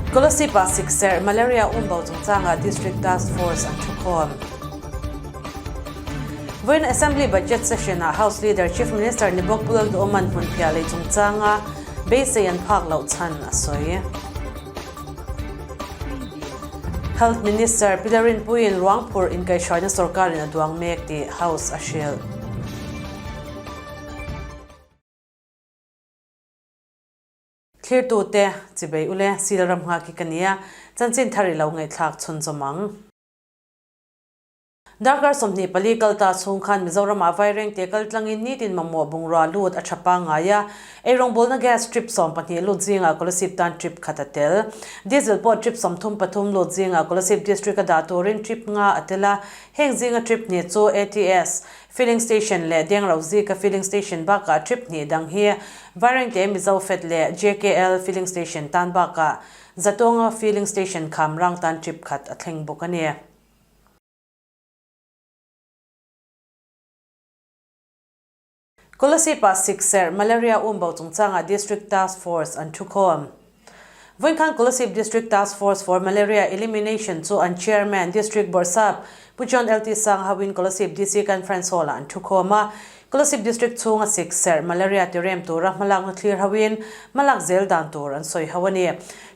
Kolasib-ah sikserh, Malaria umbo chungchangah District Task Force an thukhawm. Vawiin Assembly Budget Session-ah House Leader Chief Minister ni bawk Pu Lalduhawma'n hmunphiah lei chungchanga beisei an phak loh chhan a sawi. Health Minister Pi Larinpuiin ruangphurh inkaihhruaina sorkarin a duang mek tih House a hrilh. Thlirtute, chibei ule, sil ram nghak hi ka nia, chanchin thar i lo ngaihthlak chhunzawm ang. Darkar 24 kal ta chhung khan Mizoramah Vairengte kal tlangin nitin mamawh bungrua lut a tha pangngai a, eirawngbawlna gas trip 12 lut zingah Kolasib tan trip khat a tel. Diesel pawh trip 33 lut zingah Kolasib District a dah turin trip nga a tel a, heng zinga trip hnih chu ATS Filling Station leh Dengrozika Filling Station bakah trip hnih dang hi Vairengte Mizo Fed leh JKL Filling Station tan bakah Zatunga Filling Station Khamrang tan trip khat a thleng bawk a ni. Kolasib-ah sikserh, Malaria umbo chungchangah District Task Force an thukhawm. Vawinkhan Kolasib District Task Force for Malaria Elimination chu an Chairman, District Bawrhsap Pu John LT Sang hoin Kolasib DC Conference Hall-ah an thukhawm a. Kolasib District chhunga sikserh, Malaria tirem tura hmalakna thlir hoin hmalak zel dan tur an sawi ho a ni.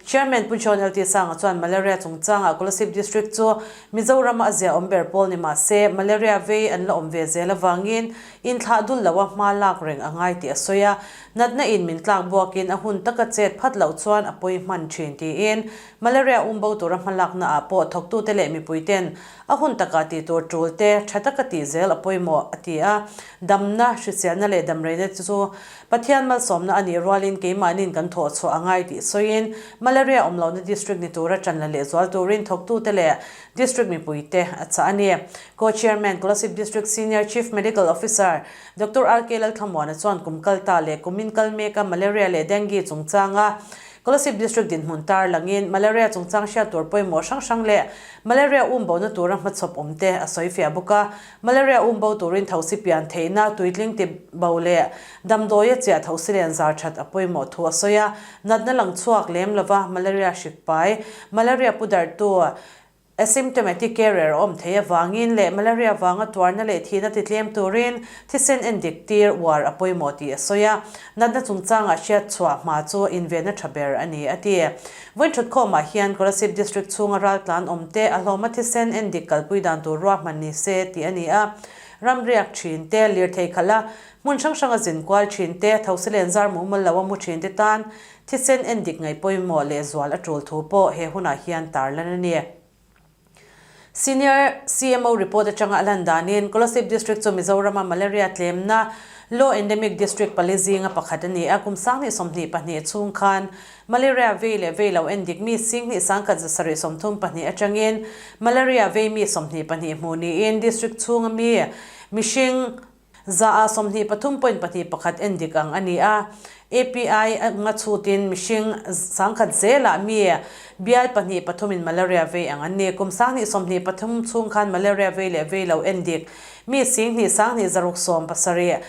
Chairman Pu John LT Sanga chuan Malaria chungchangah Kolasib District chu Mizorama a zia awm ber pawl ni mah se, Malaria vei an la awm ve zel avangin inthlah dul loa hma lak reng a ngai tih a sawi a. Natna in min tlak buakin a hun taka chet phat loh chuan a pawi hman thin tiin Malaria umbo tura hma lakna ah pawh thawktute leh mipuiten a hun takah tih tur tul te tha taka tih zel a pawimawh a ti a. Damna, hriselna leh damreina te chu Pathian malsawmna a nih rualin keimahnin kan thawh chhuah a ngai tih sawiin Malaria awm lohna district ni tura ṭan la lehzual turin thawktute leh district mipuite a chah a ni. Co-Chairman, Kolasib District Senior Chief Medical Officer, Doctor RK Lalthlamuana chuan kum kal ta leh kumin kal meka Malaria leh Dengue chungchanga Kolasib District dinhmun tar langin Malaria chungchang hriat tur pawimawh hrang hrang leh Malaria umbohna tura hmachhawp awmte a sawi fiah bawk a. Malaria umbo turin thosi pian theihna tuitling ti bo leh damdawia chiah thosi len zar that a pawimawh thu a sawi a. Natna lang chhuak lem lova malaria hrik pai, malaria pu darhtu, asymptomatic carrier a awm thei avangin leh malaria vanga tuarna leh thihna ti tlem turin thisen endik tir uar a pawimawh tih a sawi a. Natna chungchangah hriat chhuah hma chu invenna tha ber a ni, a ti. Vawiin thutkhawmah hian Kolasib District chhunga raltlan awmte a hlawma thisen endik kalpui dan tur ruahman ni se tih a ni a. Ramriak thin te, lirthei khalh a, hmun hrang hranga zin kual thin te, thosilen zar mumal lo a mu thin te tan thisen endik ngaih pawimawh lehzual a tul thu pawh he hunah hian tarlan a ni. Senior CMO report atanga a lan danin, Kolasib District chu Mizorama malaria tlemna Low Endemic District pali zinga pakhat a ni a, kum 2022 chhung khan malaria vei leh vei lo endik mi 21,732 atangin malaria vei mi 22 hmuh niin district chhunga mi mihring 23.21 endik ang a ni a. API anga chhutin mihring 10,000 zelah mi bial pahnih pathumin malaria vei ang an ni. Kum 2023 chhung khan malaria vei leh vei lo endik mi 2,217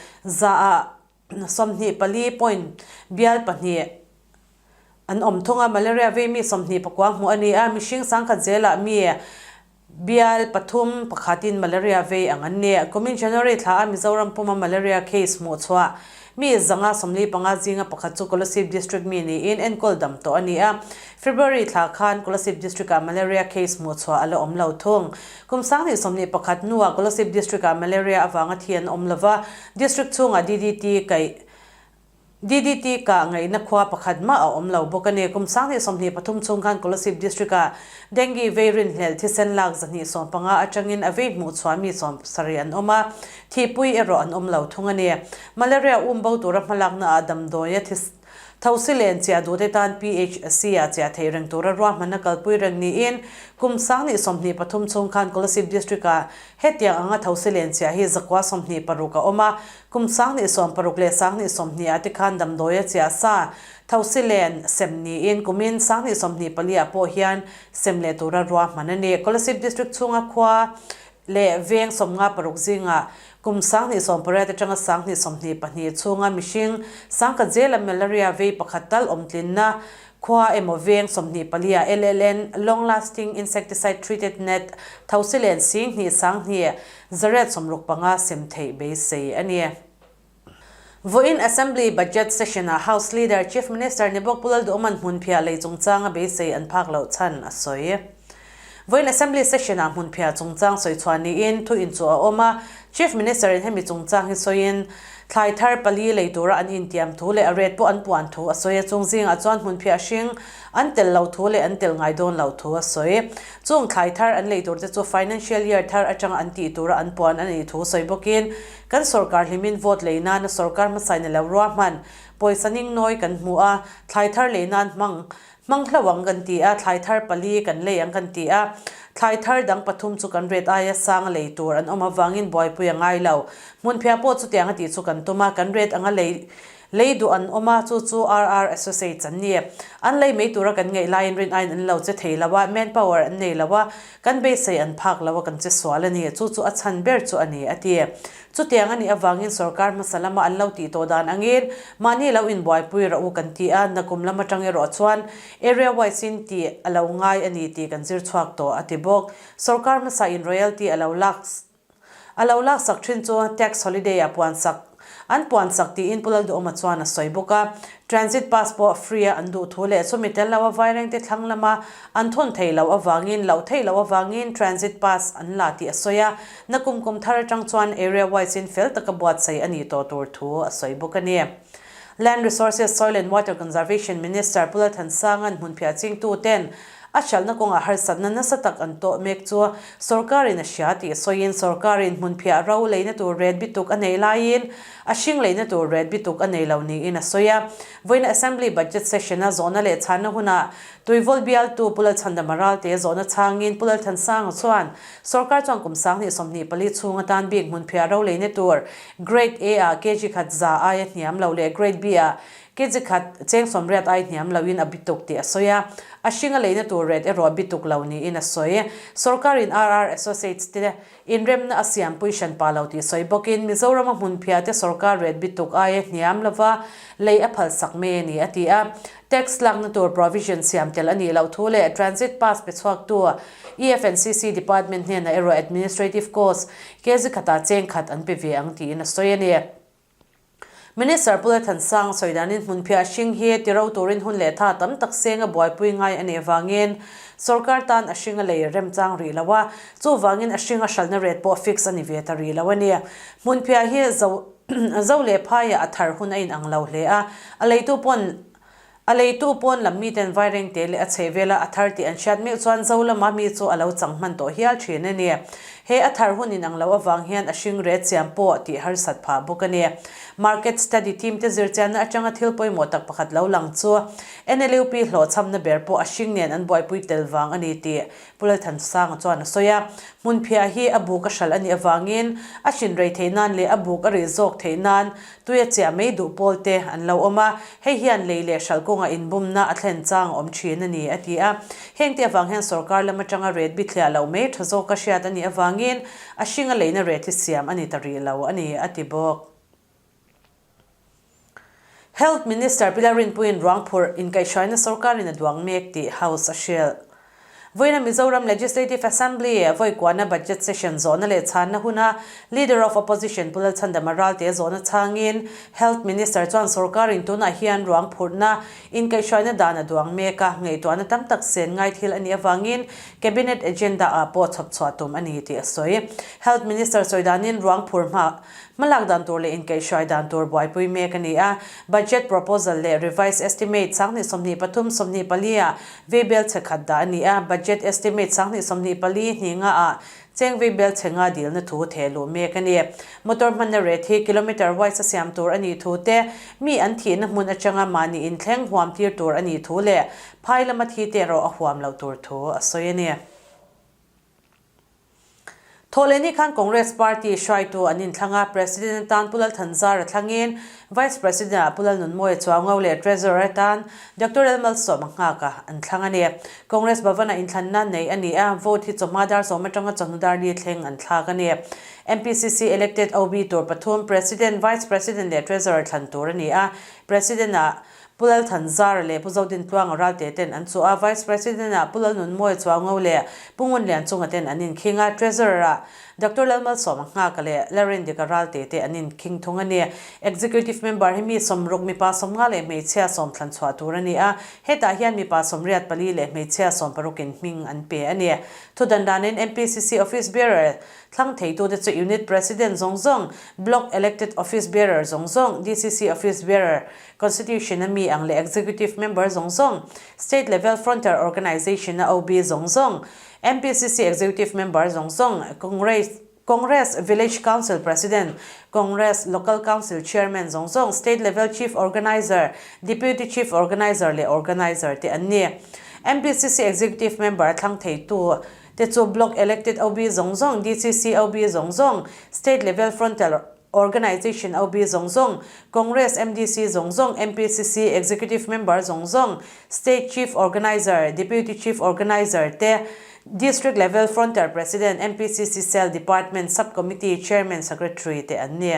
24 point bial pahnih an awm thung a. Malaria vei mi 29 hmuh a ni a, mihring 10,000 zelah mi Bial pathum pakhatin malaria vei ang an ni. Kumin January thla a Mizoram puma malaria case hmuh chhuah mi 145 zinga pakhat chu Kolasib District mi niin enkawl dam tawh a ni a. February thla khan Kolasib District-ah malaria case hmuh chhuah a la awm lo thung. Kum 2021 hnuah Kolasib District-ah malaria avanga thi an awm lova, District chhungah DDT kaih DDT kah ngaihna khua pakhat mah a awm lo bawk a ni. Kum 2023 chhung khan Kolasib District-ah Dengue vei rinhlelh thisen lak 215 atangin a vei hmuh chhuah mi 70 an awm a, thihpui erawh an awm lo thung a ni. Malaria um bo tura hmalaknaah damdawia thosi len chiah duhte tan PHC-ah chiah theih reng tura ruahmanna kalpui reng niin kum 2023 chhung khan Kolasib District-ah hetiang anga thosi len chiah hi 126 a awm a, Kum 2016 leh 2020 ah te khan damdawi a chiah sa, thosi len sem niin kumin 2024 ah pawh hian sem leh tura ruahman a ni. Kolasib District chhunga khua leh veng 56 zingah Kum 28 atanga 2022 chhunga mihring 10,000 zela malaria vei pakhat tal awm tlinna khua emaw veng 24 ah LLN, Long Lasting Insecticide Treated Net, Thosilen 2 2 865 sem theih beisei a ni. Vawiin Assembly Budget Session-ah House Leader Chief Minister ni bawk Pu Lalduhawman hmunphiah lei chungchanga beisei an phak loh chhan a sawi. Vawiin Assembly Session-ah hmunphiah chungchang sawi chhuah niin thu inchuh a awm a, Chief Minister-in hemi chungchang hi sawiin thlai thar pali lei tura an intiam thu leh a rate pawh an puan thu a sawi a, chung zingah chuan hmunphiah hring an tel lo thu leh an tel ngai dawn lo thu a sawi. Chung thlai thar an lei turte chu Financial Year thar atanga an tih tura an puan a nih thu sawi bawkin Kan sorkar hlimin vote lei nana sorkar hmasa in a lo ruahman pawisa ning nawi kan hmu a, thlai thar lei nan hmang hmang hlo ang kan ti a, thlai thar pali kan lei ang kan ti a, thlai thar dang pathum chu kan rate aia sang a lei tur an awm avangin buaipui a ngai lo. Hmunphiah pawh chutiang a tih chu kan tum a, kan rate anga lei Lei duh an awm a, chu chu RR Associates an ni. An lei mai tura kan ngaih laiin rin aiin an lo che thei lo a, manpower an nei lo a, kan beisei an phak lo a, kan che sual a ni. Chu chu a chhan ber chu a ni, a ti. Chutiang a nih avangin sorkar hmasa lama an lo tih tawh dan angin mahni lo inbuaipui rawh u kan ti a, nakum lam atang erawh chuan area wise in tih a lo ngai a ni tih kan zir chhuak tawh, a ti bawk. Sorkar hmasa in royalty a lo lak A lo laksak thin chu tax holiday a puansak an puansak tiin Pu Lalduhawma chuan a sawi bawk a. Transit pass pawh free a an duh thu leh chumi tel lo a vairengte thlang lama an thawn thei loh avangin loh theih loh avangin transit pass an la tih a sawi a. Nakum kum thar atang chuan area wise in fel taka buatsaih a nih tawh tur thu a sawi bawk a ni. Land Resources, Soil and Water Conservation Minister Pu Lalthansanga'n hmunphiah chingtuten A hralhna kawngah harsatna nasa tak an tawh mek chu sorkarin a hria tih sawiin sorkarin hmunphiah ro leina tur ret bituk a nei laiin a hring leina tur ret bituk a nei lo niin a sawi a. Vawiin Assembly Budget Session-a zawhna leh chhanna hunah Tuivawl bialtu Pu Lalchhandama Ralte zawhna chhangin Pu Lalthansanga chuan sorkar chuan kum 2024 chhung atan bik hmunphiah ro leina tur Grade A-ah kg khat za aia hniam lo leh Grade B-ah Kg khat cheng 80 ai hniam loin a bituk tih a sawi a, a hring a leina tur ret erawh a bituk lo niin a sawi. Sorkarin RR Associates te inremna a siampui hran pah lo tih sawi bawkin Mizorama hmunphiah te sorkar ret bituk aia hniam lova lei a phalsak mai a ni a ti a. Tax lakna tur provision siam tel a nih loh thu leh Transit Pass pe chhuaktu EFNCC Department hnenah erawh Administrative Cost kg khatah cheng khat an pe ve ang tiin a sawi a ni. Minister Pu Lalthansang sawi danin hmunphiah hring hi tiro turin hun leh tha tam tak seng a buaipui ngai a nih avangin sorkar tan a hring a lei remchang rih lo a, chuvangin a hring a hralhna rate pawh fix a ni ve ta rih lo a ni. Hmunphiah hi zo zo leh phaiah a thar hun a inang lo hle a, a leitu pawn A leitu pawn lam miten vairengte leh a chhehvela a thar tih an hriat meuh chuan zo lama mi chu a lo chang hman tawh hial thin a ni. He a thar hun inang loh avang hian a hring ret siam pawh tih harsat phah bawk a ni. Market study team te zirchianna atanga thil pawimawh tak pakhat lo lang chu NLUP hlawhchhamna ber pawh a hring nen an buaipui tel vang a ni tih Pu Lalthansanga chuan a sawi a. Hmunphiah hi a buk a hralh a nih avangin a hrin rei theih nan leh a buk a rih zawk theih nan Tui a chiah mai duh pawl te an lo awm a, hei hian lei leh hralh kawngah inbumna a thlen chang a awm thin a ni, a ti a. Heng te avang hian sorkar lam atanga ret bithliah loh mai tha zawka hriat a nih avangin a hringa leina ret hi siam a ni ta rih lo a ni, a ti bawk. Health Minister Pi Lalrinpuiin ruangphurh inkaihhruaina sorkarin a duang mek tih House a hrilh. Vawiina Mizoram Legislative Assembly vawi kuahna Budget Session zawhna leh chhanna huna Leader of Opposition Pu Lalchhandama Ralte zawhna chhangin Health Minister chuan sorkarin tunah hian ruang phurhna inkaihhruaina dan a duang mek a, ngaihtuahna tam tak sen ngai thil a nih avangin Cabinet Agenda ah pawh chhawp chhuah tum a ni tih a sawi. Health Minister sawi danin ruang phur hma Hmalak dan tur leh inkaihhruai dan tur buaipui mek a ni a, Budget Proposal leh Revised Estimate 2023, 24 ah veibel chhe khat dah a ni a, Budget Estimate 2024, hninga ah cheng veibel chhe nga dilna thu theh luh mek a ni. Motor hmanna ret hi kilometre wise a siam tur a nih thu te, mi an thihna hmun atanga mahni inthleng huam tir tur a nih thu leh phai lama thi te erawh a huam loh tur thu a sawi a ni. Thawhlehni khan Congress Party hruaitu an inthlang a, President atan Pu Lalthanzara thlangin Vice President ah Pu Lalnunmawia Chuaungo leh Treasurer atan Doctor Lalmalsawma Nghaka an thlang a ni. Congress Bhavan-ah inthlanna nei a ni a, vote hi chawhma dar sawm atanga chawhnu dar li thleng an thlak a ni. MPCC elected OB tur pathum, President, Vice President leh Treasurer thlan tur a ni a, President ah Pu Lalthanzara leh Pu Zodintluanga Ralte ten an chuh a, Vice President ah Pu Lalnunmawia Chuaungo leh Pu Ngunlianchunga ten an inkhing a, Treasurer ah Doctor Lalmalsawma Nghaka leh Lalrindika Ralte te an inkhing thung a ni. Executive Member hi mi sawmruk, mipa 50 leh hmeichhia sawm thlan chhuah tur a ni a, hetah hian mipa 84 leh hmeichhia 60 in hming an pe a ni. Thudan danin MPCC Office Bearer Thlang theitute chu Unit President zawng zawng, Block Elected Office Bearer zawng zawng, DCC Office Bearer, Constitution a mi ang leh Executive Member zawng zawng, State Level Frontier Organization a OB zawng zawng, MPCC Executive Member zawng zawng, Congress Congress Village Council President, Congress Local Council Chairman zawng zawng, State Level Chief Organizer, Deputy Chief Organizer leh Organizer te an ni. MPCC Executive Member a thlang theitu Te chu Block Elected OB zawng zawng, DCC OB zawng zawng, State Level Frontal Organization OB zawng zawng, Congress MDC zawng zawng, MPCC Executive Member zawng zawng, State Chief Organizer, Deputy Chief Organizer te, District Level Frontal President, MPCC Cell Department Sub-Committee Chairman Secretary te an ni.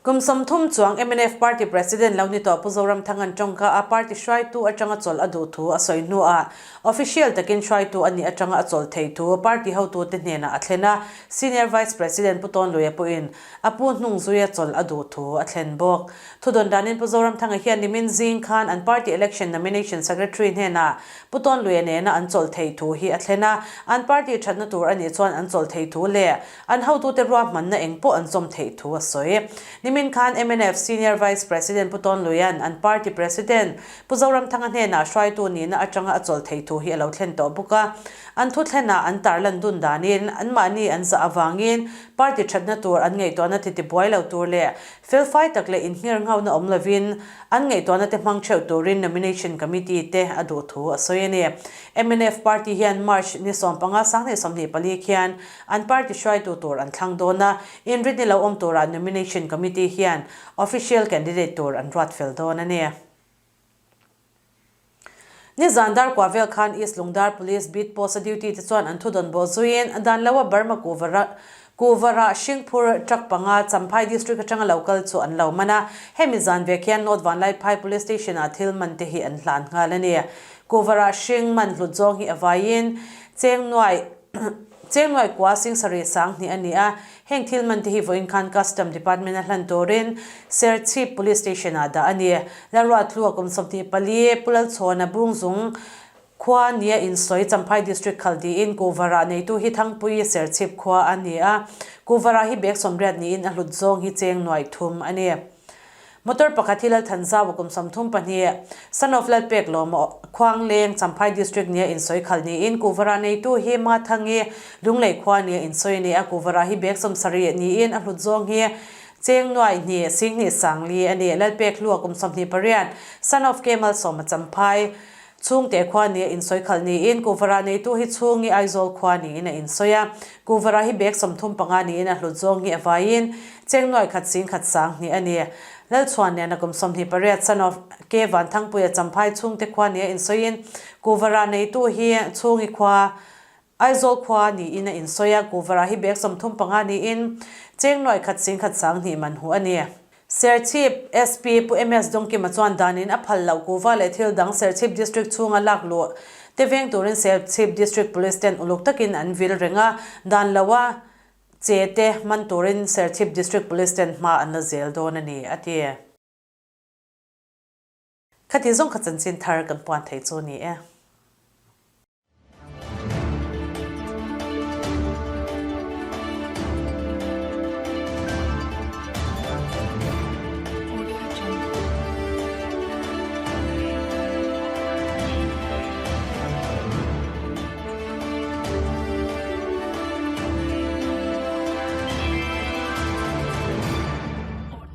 Kum 30 chuang mnf Party President lo ni tawh Pu Zoramthanga'n tawngka a party hruaitu atanga chawlh a duh thu a sawi hnuah official takin hruaitu a nih atanga a chawlh theih thu party hotute hnenah a thlen a, Senior Vice President Pu Tawnluia pawhin a pu hnung zuia chawlh a duh thu a thlen bawk. Thudawn danin Pu Zoramthanga hian nimin zing khan an party election nomination secretary hnenah Pu Tawnluia nena an chawlh theih thu hi a thlen a, an party thatna tur a nih chuan an chawlh theih thu leh An hotute ruahmanna eng pawh an zawm theih thu a sawi. Nimin khan mnf Senior Vice President Pu Tawnluia'n an party President Pu Zoramthanga hnenah hruaitu nihna atanga a chawlh theih thu hi a lo thlen tawh bawk a. An thuthlena an tarlan dun danin anmahni an zah avangin party thatna tur an ngaihtuahna titi buai lo tur leh felfai tak leh inhngirnghauna awm lovin an ngaihtuahna te hmang theuh turin Nomination Committee te a duh thu a sawi a ni. Mnf party hian March ni 15 2024 khian An party hruaitu tur an thlang dawn a, inrinni lo awm turah Nomination Committee hian official candidate tur an ruat fel dawn a ni. Nizan dar kua vel khan East Lungdar Police Beat Post a duty te chuan an thudawn bawh zuiin dan lo a Burma kuhva kuhva rah hringphur truck panga Champhai District atanga lo kal chu an lo man a, hemi zan vek hian North Vanlaiphai Police Station ah thil man te hi an hlan nghal a ni. Kuhva rah hring man hlut zawng hi a vaiin cheng nuai Chengnuai kua singsarih 2000 a ni a, heng thil man te hi vawiin khan Custom Department a hlan turin Serchhip Police Station ah dah a ni. Lalruathlua kum 24, Pu Lalchhawna Bungzung khua nia insawi Champhai District khal tiin Kuhvarah neitu hi Thangpui Serchhip khua a ni a, Kuhvarah hi bag 80 niin a hlut zawng hi chengnuai thum a ni. Motor pakhat hi Lalthanzau kum 34, son of Lalpek Lawma, Khuangleng, Champhai District nia insawi khalh niin Kuhvara neitu hi Mathangi, Lunglei khua nia insawi a ni a, Kuhvara hi bag 70 niin a hlut zawng hi cheng nuai hnih, 2000 sangli a ni. Lalpek Hlua kum 28, son of Kemal Sawma Champhai, Chhungte khua nia insawi khalh niin Kuhvara neitu hi Chhungi Aizawl khua niin a insawi a, Kuhvara hi bag 35 niin a hlut zawng hi a vaiin cheng nuai khat 10,000 20 a ni. Lalchhuan nena kum 28 son of K Vanthangpuia Champhai Chhungte khua nia insawiin Kuhvara neitu hi Chhungi khua Aizawl khua niin a insawi a, Kuhvara hi bag 35 niin cheng nuai khat 10,000 20 man huh a ni. Serchhip SP Pu MS Dawngkima chuan danin a phal loh kuhva leh thil dang Serchhip District chhunga lak luh te veng turin Serchhip District Police ten uluk takin an vil reng a, dan loa che te man turin Serchhip District Police ten hma an la zel dawn a ni, a ti. Khati zawng kha chanchin thar kan puan thei chu a ni e.